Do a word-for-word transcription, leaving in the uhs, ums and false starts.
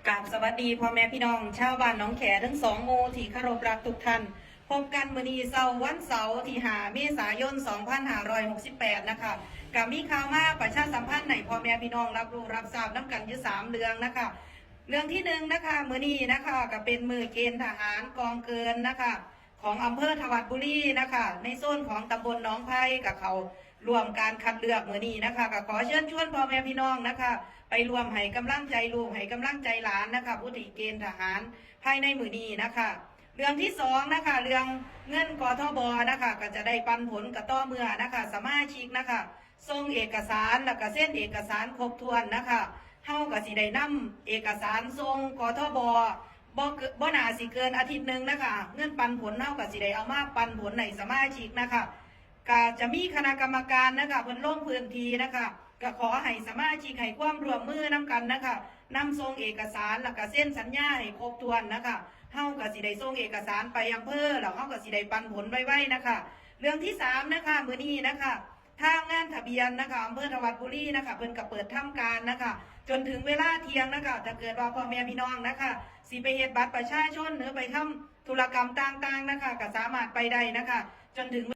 กราบสวัสดีพ่อแม่พี่น้องชาวบ้านหนองแขทั้งสองหมู่ที่เคารพรักทุกท่าน พบกันมื้อนี้เช้าวันเสาร์ที่ห้าเมษายนสองพันห้าร้อยหกสิบแปดนะคะ ก็มีข่าวมาประชาสัมพันธ์ให้พ่อแม่พี่น้องรับรู้รับทราบนำกันอยู่สามเรื่องนะคะ เรื่องที่หนึ่งนะคะ มื้อนี้นะคะ ก็เป็นมื้อเกณฑ์ทหารกองเกินนะคะ ของอำเภอถวัดบุรีนะคะ ในโซนของตำบลหนองไผ่ก็เข้าร่วมการคัดเลือกมื้อนี้นะคะ ก็ขอเชิญชวนพ่อแม่พี่น้องนะคะ ไปร่วมให้กำลังใจลูกให้กำลังใจหลานนะคะ ผู้ที่เกณฑ์ทหารภายในมื้อนี้นะคะ เรื่องที่สองนะคะ เรื่องเงิน กทบ นะคะ ก็จะได้ปันผลก็ต่อเมื่อนะคะ สมาชิกนะคะ ส่งเอกสารแล้วก็เซ็นเอกสารครบถ้วนนะคะ เฮาก็สิได้นำเอกสารส่ง กทบ บ่เกิ- บ่น่าสิเกินอาทิตย์หนึ่งนะคะ เงินปันผลเฮาก็สิได้เอามาปันผลให้สมาชิกนะคะ ก็จะมีคณะกรรมการนะคะ เพิ่นลงพื้นที่นะคะ ก็ขอให้สมาชิกให้ความร่วมมือนำกันนะคะ นำส่งเอกสารแล้วก็เซ็นสัญญาให้ครบถ้วนนะคะ เฮาก็สิได้ส่งเอกสารไปอำเภอ แล้วเฮาก็สิได้ปันผลไวๆนะคะ เรื่องที่สามนะคะ มื้อนี้นะคะ ทางงานทะเบียนนะคะ อำเภอถวัดบุรีนะคะ เพิ่นก็เปิดทำการนะคะ จนถึงเวลาเที่ยงนะคะ ถ้าเกิดว่าพ่อแม่พี่น้องนะคะ สิไปเฮ็ดบัตรประชาชนหรือไปทำธุรกรรมต่างๆนะคะ ก็สามารถไปได้นะคะ จนถึง